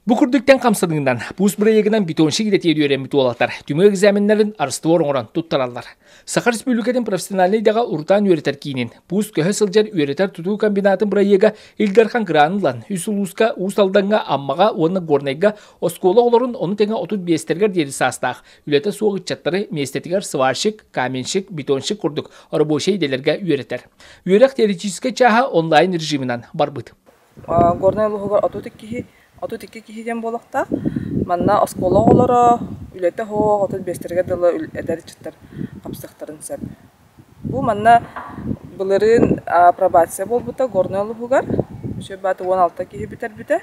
Бу курдук тэҥ хамсаныынан, пуус бырайыагынан бетонщик идэтигэр үөрэммит уолаттар түмүк экзаменнарын раствор оҥорон туттараллар. Саха Республикатын профессиональнай идэҕэ урутаан үөрэтэр киинин, пуус көһө сылдьар үөрэтэр тутуу комбинатын бырайыага Ил Дархан гранын ылан, үс улууска, Уус Алдаҥҥа, Аммаҕа уонна Горнайга оскуола оҕолорун, ону тэҥэ 35-тэригэр диэри саастаах, үлэтэ суох ыччаттары миэстэтигэр сварщик, каменщик, бетонщик курдук рабочай идэлэргэ үөрэтэр. Үөрэх теоретическай чааһа онлайн режиминэн барбыт. Горнай улууһугар 32 киһи, 32 киһи диэн буолуохтаах. Манна оскуола оҕолоро, үлэтэ суох, 35-тэригэр дылы эдэр ыччаттар хапсыахтарын сөп. Бу манна былырыын апробация буолбута Горнай улууһугар. Үчүгэй баата 16 киһи бүтэрбитэ.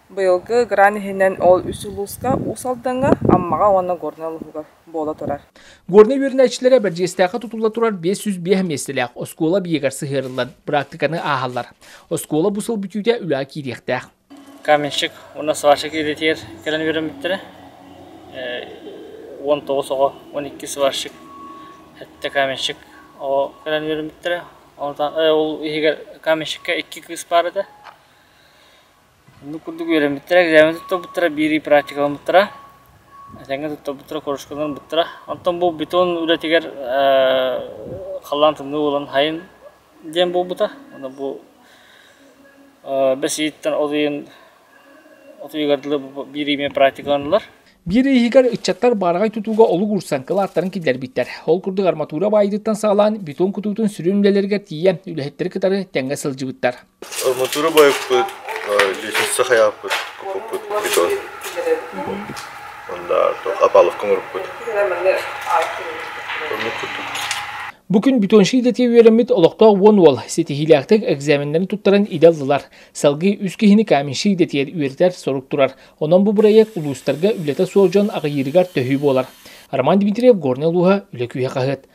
Быйылгы гран иһинэн ол үс улууска Уус Алдаҥҥа, Аммаҕа уонна Горнай улууһугар буола турар. Горнай үөрэнээччилэрэ Бэрдьигэстээххэ тутулла турар 505 миэстэлээх оскуола объегар сыһыарыллан практиканы ааһаллар. Оскуола бу сыл бүтүүтэ үлэҕэ киириэхтээх. Каменщик уонна сварщик идэтигэр кэлэн үөрэммиттэрэ. 19 оҕо, 12 сварщик, 7 каменщик оҕо кэлэн үөрэммиттэрэ. Ол иһигэр каменщикка икки кыыс баар этэ. Оннук курдук үөрэммиттэрэ, экзамен туттарбыттара, биир ый практикаламмыттара, этэҥҥэ туттарбыттара, кружкаланбыттара. Онтон бу бетон үлэтигэр халлаан тымныы буолан хайын диэн буолбута. Онон бу бэс ыйыттан от ыйын от ыйыгар дылы биир ый практикаланнылар. Биир ый иһигэр ыччаттар баараҕай тутууга олук уурсан кылааттарын киллэрбиттэр. Ол курдук арматура баайыытыттан саҕалаан бетон кутуутун сүрүн үлэлэригэр тиийэн үлэһиттэри кытары тэҥҥэ сылдьыбыттар. Арматура байыппыт, лестница хайааппыт, куппуппут бетон. Онда опаловка оҥорбуппут. Оннук курдук. Бу күн бетонщик идэтигэр үөрэммит олохтоох 10 уол ситиһиилээхтик экзаменнарын туттаран идэ ыллылар. Салгыы үс киһини каменщик идэтигэр үөрэтэр сорук турар. Онон бу бырайыак улуустарга үлэтэ суох дьон аҕыйыырыгар төһүү буолар. Роман Дмитриев, Горнай улууһа, Үлэ күүһэ хаһыат.